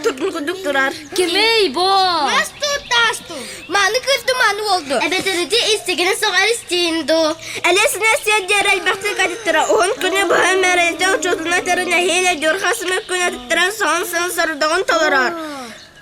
турдун курдук турар. Кимий бу? Мас таас ту. Маны кырды маны болду. Эбэтэрити истигини соҕар истиин ду. Элесине сиэддиэр элбэхтик атыттара уһун күнү быһа мэрэлтэ учуутуна тэрин эһиилэ дьурха сымык күн атыттаран соһон сын сорудоҕун толорор.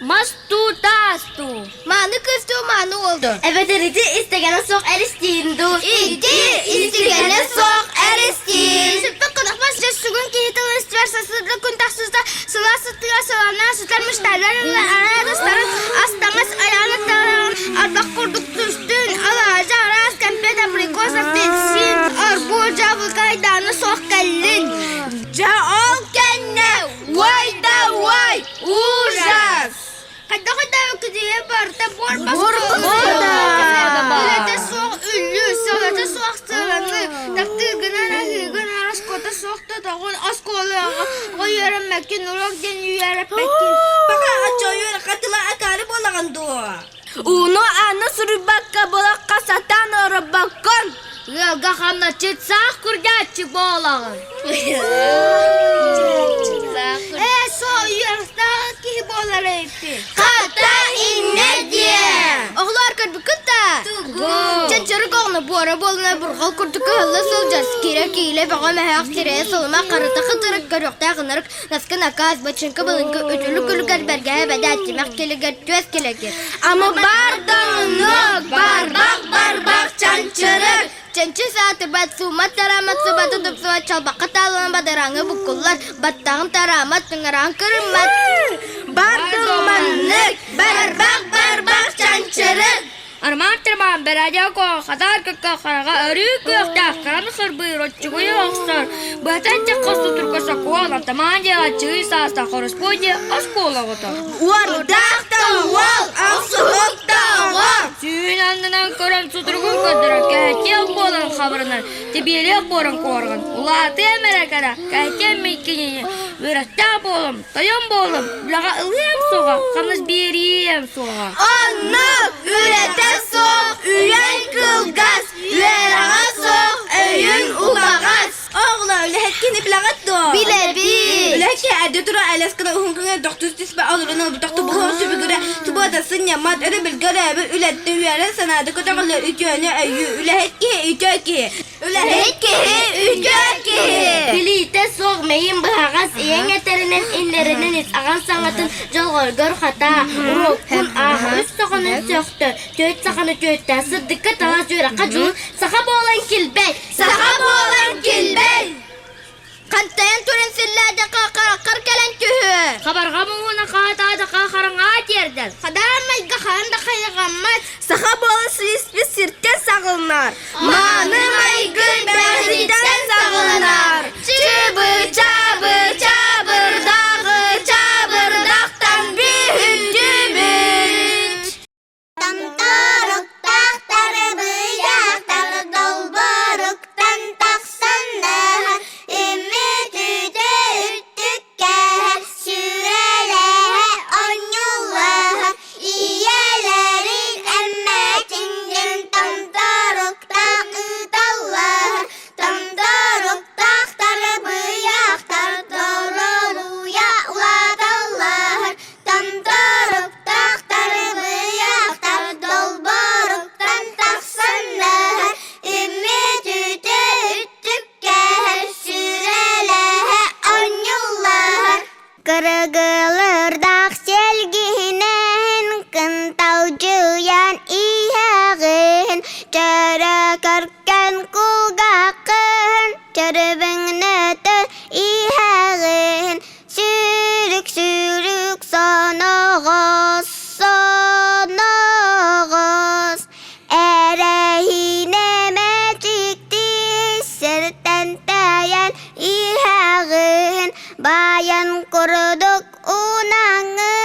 Мас туу таас туу. Маны кырды маны болду. Эбэтэрити истигини соқ эристиин ду. Ити истигени соқ эристиин. Сүппүт кынахмас дьэ сүгүн киһи тылын истибэр сасыда күн тахсыста сылаас сыттыга сылана сытар мыштайлар араадастарын ас-таҥас айаҕын аттарарын арбах курдук түстүн алаадьы араас кэмпиэт абрикос апельсин арбуз дьаабылыка айдаана суох кэллин Дьэ ол кэннэ уой да уой ужас! Хайдах өйдөөбүккүтүйэ барыта буор Буор баста. Үлэтэ суох үллүү, сыалата суох сыаланыы, таптыыргынан аһыыгын ороскуота суох тотоҕун оскуолаҕа үөрэммэккин, уруок диэн үөрэппэккин. Пока оччо хатыла акаары буолаҕын дуо? Ууну аны суруйбакка булахха сатаан оробоккун. Ыалга хамначчыт саах курдааччы буолаҕын. Ээ, соо үөрэхтээх киһи буолар эбиппин. Хата иннэ диэ! Оҕолоор көрбүккүт да? Чанчарык оҕону буора буолуна бурҕал курдук кыһылла сылдьар, кирэ киилэ бөҕө мөһөөх сирэйэ сылыма харыта хытырык көрүөхтээх ынырык наскы накаас бачыҥка былыҥкы үтүлүк күлүгэр бэргэһэ бэдээт тимэх килигэр түөс килэгир. Ама бардоҥнук барбах барбах чанчырык Чэнчис аатырбат, сууммат тараамат, сыбаты тупсубат, чалбахха таалынан бадарааҥҥа буккуллар, баттаҕын тараамат, тыҥыраҕын кырыммат. Бардыманнык барбах барбах чанчырык Армаан тырмаан бэрээдэк хатаар кыкка хараҕа өрүү кыахтаах хараны сырбыыр оччугуйу охсор быһата эттэххэ сутурга сокуон атамаан диэн аччыгый саастаах хороспуой диэн оскуола оҕото Уордаах да уол, охсуһук да оҕо. Сүүн аннынан көрөн сутуругун көрдөрөр, кэһэтиэх буолан хабырынар, тибиэлиэх буоран куорҕан, улаатыам эрэ кэрэ, кэһэтиэм миккинине, үөрэхтээх буолум, тойон буолум, үлэҕэ ылыам суоҕа, хамнас биэриэм суоҕа. Оннук үлэтэ суох үйэҥ кылгас, үөрэҕэ суох өйүҥ убаҕас. Оҕолор, үлэһэткини билэҕит дуо? Билэбит. Үлэһикки эрдэ тура элэскина уһун күҥҥэ тохтус түспэ олорун ылбытах тубуһуох түбүгүрэ субуота сынньаммат өрөбүлгэ өрөөбүт үлэттэ үөрэн санаата көтөҕүллэр үтүөнү өйүү үлэһит киһи үтүө киһи үлэһит киһи үтүө киһи Билиитэ суох мэйин быһаҕас ийэҥ этэринэн иннэринэн ис аҕаҥ саҥатын дьолҕойгор хатаа уруоккун аах үс саханы сөхтө түөрт саханы түөртээ сырдыкка талас үөрэххэ дьулус саха буолан килбэй Саха буолан килбэй! Хантайан туран силлээдэххэ хараххар кэлэн түһүө. Хабарҕа муҥуна хаһытаатахха хараҥаҕа тиэрдэр. Хадаан майга хаһан да хайҕаммат. Саха буолан силиспит сиртэн саҕылынар. Мааны майгын бэҕэһиттэн саҕылынар. Чыбы-чабы чабырдаҕы чабырдахтан бүһүттүбүт. Томторуктаах тарбыйахтар долборуктан тахсаннар, үмүтүтэ үрдүккэ сүрэлэһэ оонньуулаһа, ийэлэрин эммэтин диэн томторуктаах ыыталлар, томторуктаах тарбыйахтар торолуйа улааталлар, Томторуктаах тарбыйахтар долборуктан тахсаннар, үмүтүтэ үттүккэ сүрэлэһэ оонньууллар. Кыргылырдаах сэлгиһинэн кынталдьыйан иһэҕин, чөрө көркөн кулгааххын чөрбөҥнөтөн иһэҕин, Сүүрүк, сүүрүк соноҕос, соноҕос, эрэһиинэ мээчиктии сиртэн тэйэн иһэҕин, баайан курдук унаҥын.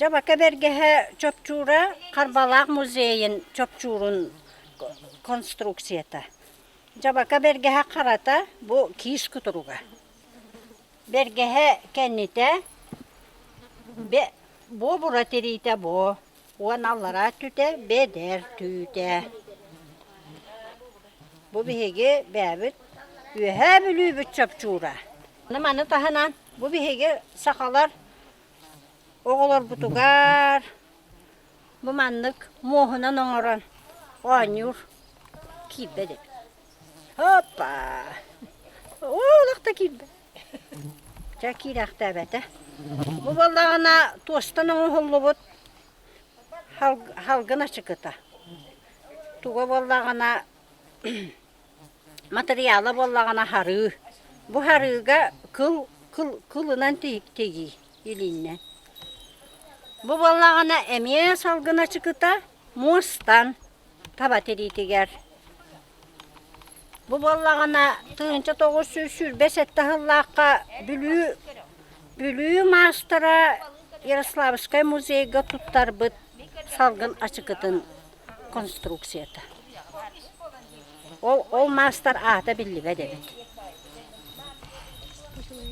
Дьабака бэргэһэ чопчуура Харбалаах музейын чопчуурун конструкцията. Дьабака бэргэһэ харата бу киис кутуруга. Бэргэһэ кэннитэ буобура тириитэ буо уон аллараа өттүтэ бэдэр түүтэ. Бу биһиги бэйэбит Үөһээ Бүлүүбүт чопчуура. Маны таһынан бу биһиги сахалар оҕолорбутугар бу маннык муоһунан оҥорон оонньуур киирбэт эбит. Оппа! Олох да киирбэт. Чэ киирээхтээбэтэ. Бу буоллаҕына туостан оҥоһуллубут халгын ачыкыта. Туга буоллаҕына матырыйаала буоллаҕына харыы. Бу харыыга кыл кыл кылынан тигии илииннэн. Бу буоллаҕына эмиэ салгын ачыкыта муостан таба тириитигэр. Бу буоллаҕына 1927 сыллаахха Бүлүү Бүлүү маастара Ярославскай музейга туттарбыт салгын ачыкытын конструкцията. Ол, ол маастар аата биллибэт эбит.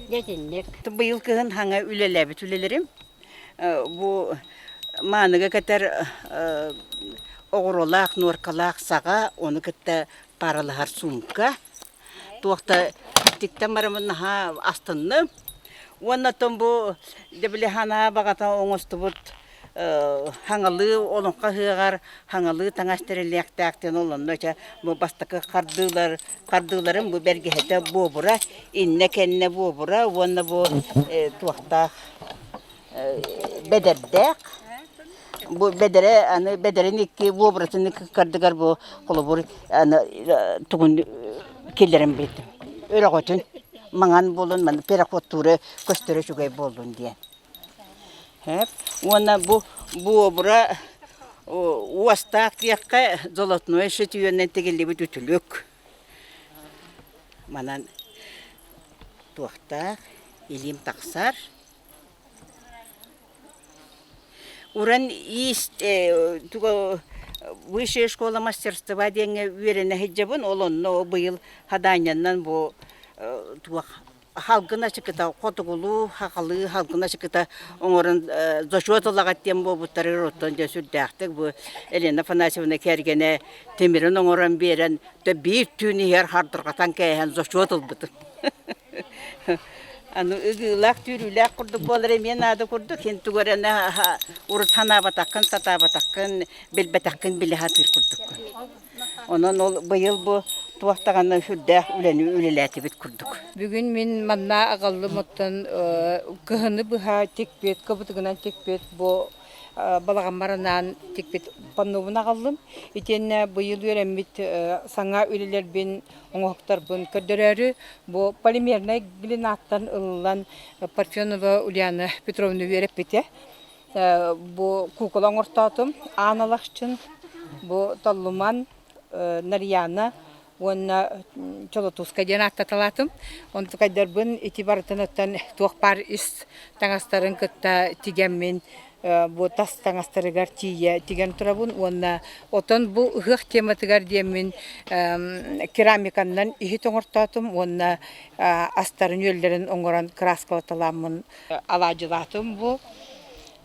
Дьэ итинник. Быйыл кыһын хаҥа үлэлээбит үлэлэрим. Бу мааныга кэтэр оҕуролаах, нуоркалаах саҕа, ону кытта паралаһар сумка. Туох да тиктэн бараммын наһаа астынным. Уонна оттон бу дьэ били санаа баҕата оҥостубут хаҥалыы олоҥхо ыһыаҕар хаҥалыы таҥас тэриллиэхтээх диэн ол онно чэ бу бастакы хардыылар хардыыларым бу бэргэһэтэ буобура иннэ-кэннэ буобура уонна бу туохтаах бэдэрдээх бу бэдэрэ аны бэдэрин икки буобуратын ыккардыгар бу холобур аны тугун киллэрэн биэрдим өрөҕөтүн маҥан буолун маны переходтуура көстөрө үчүгэй буоллун диэн Уонна бу буобура уостаах диэххэ золотное шитьенэн тигиллибит үтүлүк. Манан туохтаах илиим тахсар. Уран иис высшая школа мастерства диэҥҥэ үөрэнэ сылдьабын. Ол онно быйыл хадаанньанан бу туох халгын ачыкыта хотугулуу хахалыы халгын ачыкыта оҥорон зачет ылаҕат диэн буолбуттарыгар оттон дьэ сүрдээхтик бу Елена Афанасьевна кэргэнэ тимирин оҥорон биэрэн биир түүн иһэр хардырҕатан кээһэн зачет ылбытым. Аны ыгыылаах түүрүүлээх курдук буолар эмиэ наада курдук иһин тугу эрэ урут санаабатаххын сатаабатаххын билбэтэххин билэ сатыыр курдуккун. Онон ол быйыл бу туох даҕаны сүрдээх үлэни үлэлээтибит курдук. Бүгүн мин манна аҕаллым оттон кыһыны быһа тикпит, кыбытыгынан тикпит бу балаҕаммар анаан тикпит паннобун аҕаллым. Итиэннэ быйыл үөрэммит саҥа үлэлэрбин, оҥоһуктарбын көрдөрөөрү бу полимернай глинаттан ылыллан Парфенова Ульяна Петровна үөрэппитэ. Бу куукула оҥортоотум. Аан Алахчын, бу Толлуман, Нарьяна уонна Чолотууска диэн ааттаталаатым. Онтукайдарбын ити барытын оттон туох баар ис таҥастарын кытта тигэммин бу тас таҥастарыгар тиийэ тигэн турабын уонна отон бу ыһыах тематыгар диэммин керамиканнан иһит оҥортоотум уонна астарын-үөллэрин оҥорон кырааскалаталааммын Алаадьылаатым бу,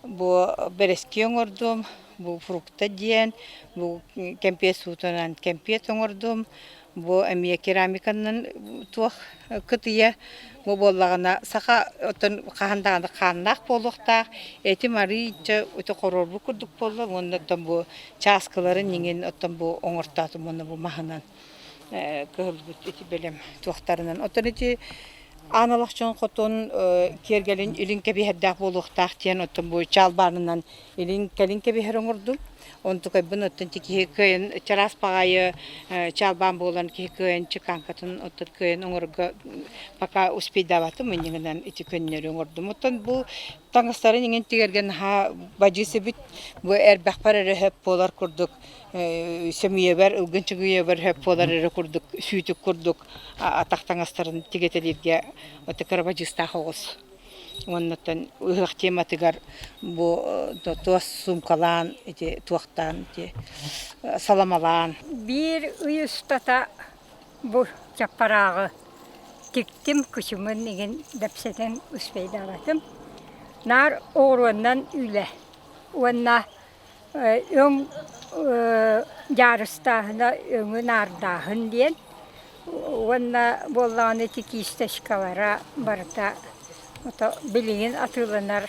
бу бэрэски оҥордум, бу фрукта диэн, бу кэмпиэт суутунан кэмпиэт оҥордум, бу эмиэ керамиканан туох кытыйа бу буоллаҕына саха оттон хаһан даҕаны хааннаах буолуохтаах, этим арыычча ити хоруорбут курдук буолла уонна оттон бу чааскыларын иҥин оттон бу оҥортоотум уонна бу маһынан кыһылбыт ити бэлэм туохтарынан. Оттон ити Аан Алахчын хотун киэргэлин илин кэбиһэрдээх буолуохтаах диэн оттон бу чаалбаанынан илин кэлин кэбиһэр оҥордум. Онтукайбын оттон киһи кыайан чараас баҕайы чаалбаан буолан киһи кыайан чеканкатын оттон кыайан оҥорорго пока успейдаабатым иннигинэн ити көннөрү оҥордум. Оттон бу таҥастарын иҥин тигэргэ наһаа бадьыыс эбит. Бу эрбэхпэр эрэ сөп буолар курдук сөмүйэбэр, ылгын чыгыйабар сөп буолар эрэ курдук, сүүтүк курдук атах таҥастарын тигэтэлииргэ ытык кырабадьыыстаах оҕус. Уоннаттан ыһыах тематыгар бу туос суумкалаан ити туохтаан ити саламалаан. Биир ый устата бу чаппарааҕы тиктим, кычымын игин дэпсэтэн успейдаабатым. Наар оҕуруоннан үлэ уонна өҥ дьаарыстааһына өҥү наардааһын диэн уонна буоллаҕына ити кисточкалара барыта ото билигин атыыланар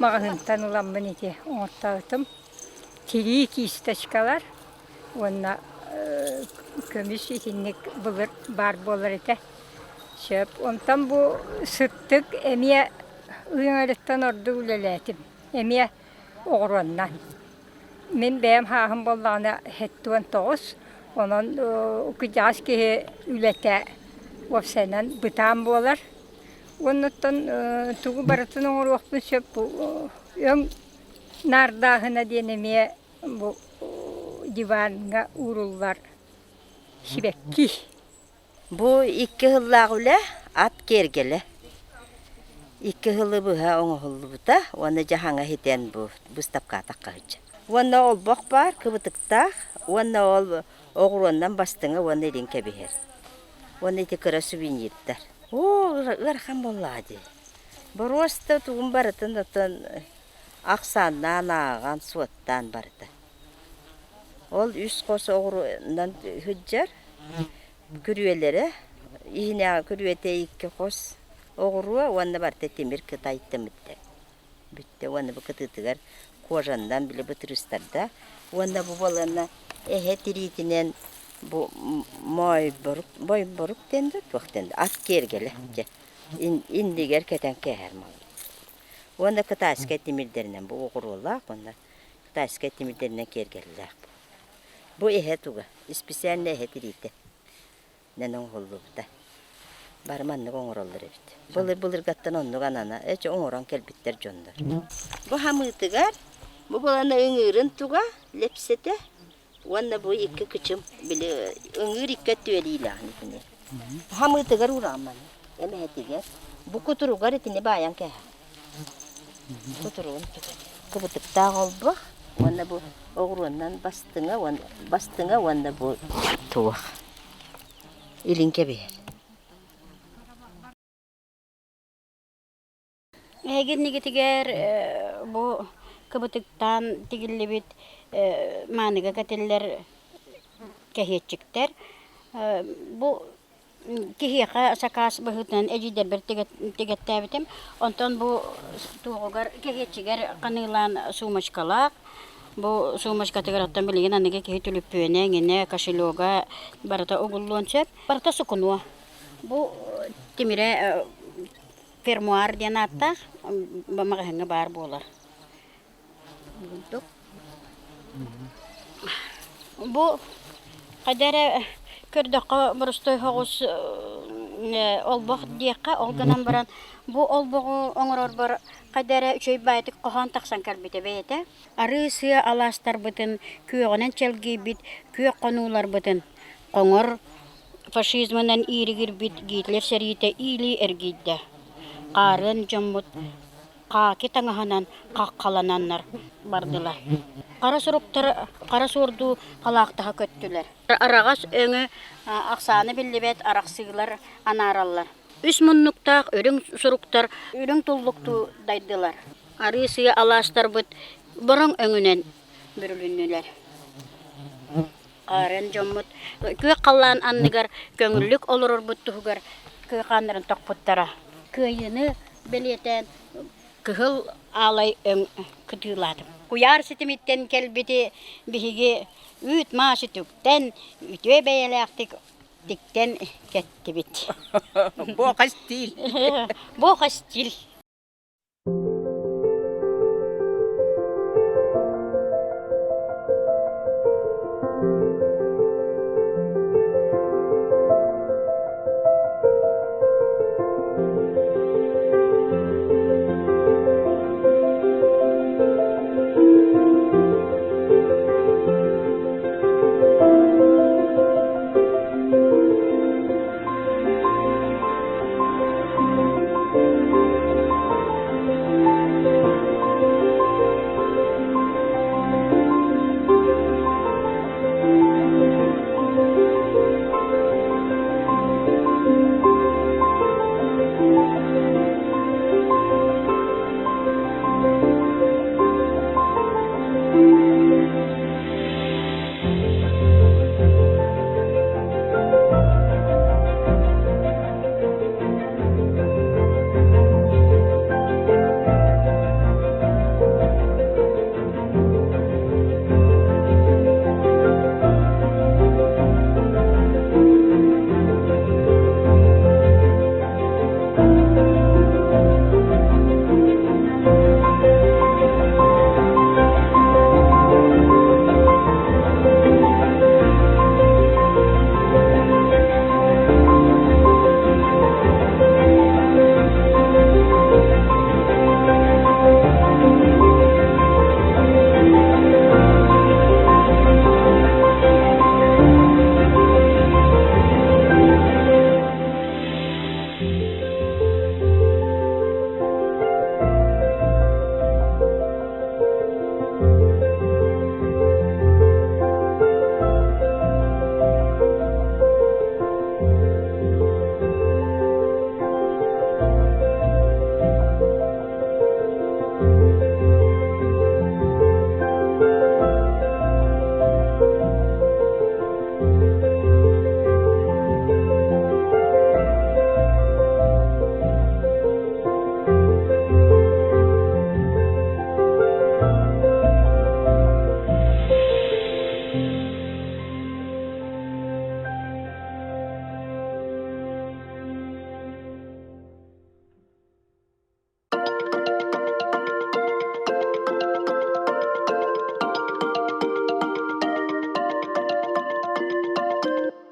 маҕаһыынтан ыламмын ити оҥортоотум. Тирии кисточкалар уонна көмүс итинник былыр баар буолар этэ. Сөп. Онтон бу сыттык эмиэ ыҥырыттан ордук үлэлээтим. Эмиэ оҕуруоннан. Мин бэйэм хааһым буоллаҕына 79, онон кырдьаҕас киһи үлэтэ уопсайынан бытаан буолар. Уоннуттан тугу барытын оҥоруохпун сөп бу өҥ наардааһына диэн эмиэ бу диваҥҥа ууруллар сибэкки. Бу икки сыллаах үлэ ат киэргэлэ. Икки сылы быһа оҥоһуллубута уонна дьэ хаҥа ситэн бу быыстапкаатахха сылдьар. Уонна олбох баар кыбытыктаах уонна ол оҕуруоннан бастыҥа уонна илин кэбиһэр. Уонна ити кыра сувенирдар. Оо, ыарахан буоллаҕа дии. Боруоста тугун барытын оттон ахсааннаан ааҕан, суоттаан барыта. Ол үс хос оҕуруонан сылдьар күрүөлэрэ иһинээҕи күрүөтэ икки хос оҕуруо уонна барыта тимир кытайтымыттар бүттэ уонна бу кытыытыгар кожаннан били бытырыыстарда уонна бу буолана эһэ тириитинэн бу моойборук бойборук диэн да туох диэн да ат киэргэлэ дьэ иннигэр кэтэн кээһэр мал уонна кытайскай тимирдэринэн бу оҕуруолаах уонна китайскай тимирдэринэн киэргэллээх. Бу эһэ туга, исписээлинэй эһэ тириитэ нэн оҥоһуллубута. Бары маннык оҥороллор эбит. Былыр-былыргаттан оннук анана, эчи оҥорон кэлбиттэр дьоннор. Бу хамыытыгар бу баланы ыҥыырын туга, лэпсэтэ уонна бу икки кычым били ыҥыыр икки өттүөлиилээх итини. Хамыытыгар ураамманы эмэһэтигэр бу кутуругар итини баайан кээһэҕин. Кутуругун кыбытыктаах олбох уонна бу оҕуруоннан бастыҥа уонна бастыҥа уонна бу туох илин кэбиһэр. Эһиги иннигитигэр бу кыбытыктаан тигиллибит мааныга кэтиллэр кэһиэччиктэр. Бу киһиэхэ сакаас быһыытынан эдьиийдэрбэр тигэттээбитим. Онтон бу туоҕугар кэһиэччигэр ханыылаан сумочкалаах. Бу сумочкатыгар оттон билигин аныгы киһи түлүпүөнэ, эҥинэ, кошелега барыта угуллуон сөп. Барыта сукунуо. Бу тимирэ фермуар диэн ааттаах маҕаһыыҥҥа баар буолар. Бу хайда эрэ көрдөххө боростуой соҕус олбох диэххэ, ол гынан баран бу олбоҕу оҥорорбор хайда эрэ үчүгэй баайытык хоһоон тахсан кэлбитэ бэйэтэ. Арыы-сыа алаастарбытын күөҕүнэн чэлгийбит күөх хонууларбытын хоҥор фашизмынан ииригирбит Гитлер сэриитэ иилии эргийдэ. Хаарыан дьоммут хаки таҥаһынан хаххалананнар бардылар. Хара суруктар хара суордуу халаахтаһа көттүлэр. Араҕас өҥү ахсаана биллибэт арахсыылар анаараллар. Үс муннуктаах үрүҥ суруктар үрүҥ туллуктуу дайдылар. Арыы сыа алаастарбыт бороҥ өҥүнэн бүрүлүннүлэр. Хаарыан дьоммут күөх халлаан анныгар көҥүллүк олорорбут туһугар кыахааннарын тохпуттара. Кыайыыны бэлиэтээн кыһыл аалай өҥ кытыылаатым. Куйаар ситимиттэн кэлбити биһиги үүт-маас үтүктэн, үтүө бэйэлээхтик тиктэн кэттибит. Буоха стиль. Буоха стиль.